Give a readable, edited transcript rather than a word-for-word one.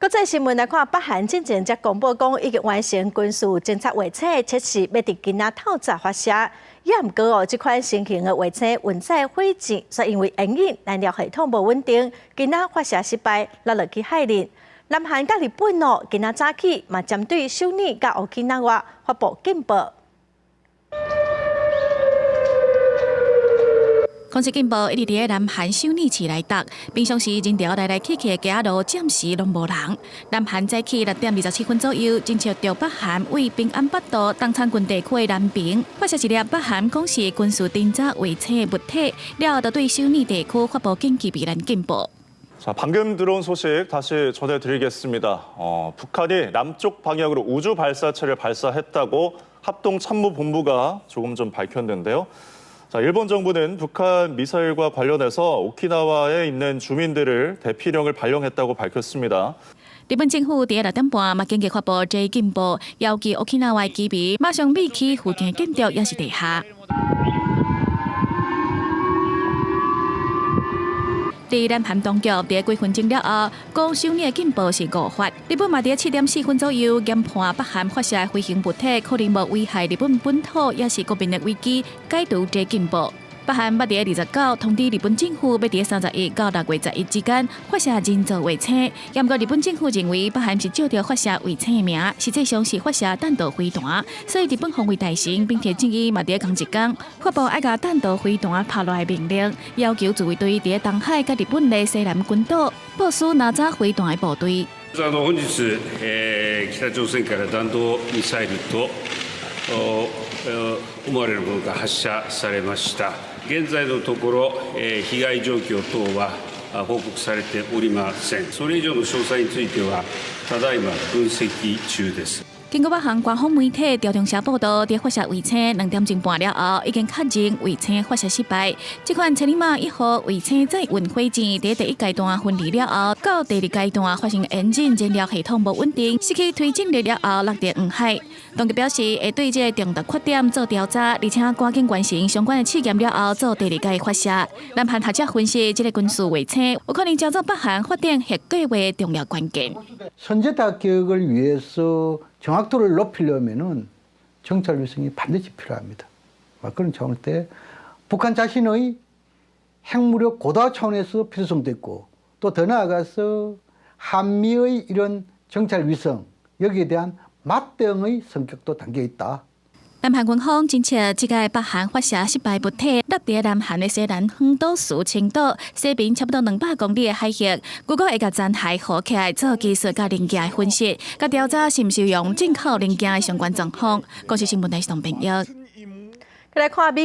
國際新聞來看，北韓進前才公布講已經完成軍事偵察衛星測試，欲佇今仔透早發射。也毋過哦，這款新型的衛星運載火箭，卻因為煙癮燃料系統無穩定，今仔發射失敗，落落去海裡。南韓佮日本哦，今仔早起嘛針對首爾佮沖繩縣發布警報。空襲警報一直佇南韓首爾市內觸，平常時人潮來來去去的街仔路，暫時攏無人。南韓早起6點27分左右，偵測著北韓位平安北道東倉郡地區的南平發射一粒北韓講是軍事偵察衛星物體，了後就對首爾地區發布緊急避難警報。 자, 방금 들어온 소식 다시 전해드리겠습니다. 북한이 남쪽 방향으로 우주 발사체를 발사했다고 합동참모본부가 조금 전 밝혔는데요. 자, 일본 정부는 북한 미사일과 관련해서 오키나와에 있는 주민들을 대피령을 발령했다고 밝혔습니다. 日本政府佇6點半嘛緊急發布這警報，要求沖繩的居民馬上避開附近建築抑是地下。佇南韓當局佇幾分鐘了後，講首爾的警報是誤發。日本嘛佇7點4分左右研判北韓發射的飛行物體可能無危害日本本土，抑是國民的危機，解除這警報。北韓捌佇29通知日本政府，欲佇31到6月11之間發射人造衛星。毋過日本政府認為北韓是借著發射衛星的名，實際上是發射彈道飛彈，所以日本防衛大臣濱田正一嘛佇同一工發布愛共彈道飛彈拍落的命令，要求自衛隊佇東海佮日本的西南群島部署拿炸飛彈的部隊。本日、北朝鮮から弾道ミサイルと思われるものが発射されました。現在のところ、被害状況等は報告されておりません。それ以上の詳細については、ただいま分析中です。根據北韓官方媒體朝中社報道，佇發射衛星2點鐘半了後，已經確認衛星發射失敗。這款千里馬一號衛星載運火箭佇第一階段分離了後，到第二階段發生引擎燃料系統無穩定，失去推進力了後落佇黃海。當局表示會對這個重大缺點做調查，而且趕緊完成相關的試驗了後，做第二階發射。南韓學者分析，這个軍事衛星有可能成做北韓發展核計畫的重要關鍵。 선제타격을 위해서 정확도를 높이려면은 정찰 위성이 반드시 필요합니다. 그런 차원일 때 북한 자신의 핵무력 고도화 차원에서 필요성도 있고 또 더 나아가서 한미의 이런 정찰 위성 여기에 대한 맞대응의 성격도 담겨 있다. 南韓軍方偵測這个北韓發射失敗物體落佇南韓的西南方島嶼青島西邊差不多200公里的海域，據講會共殘骸撈起來做技術佮零件的分析，佮調查是毋是用進口零件的相關狀況。公視新聞台是董編譯。來看美。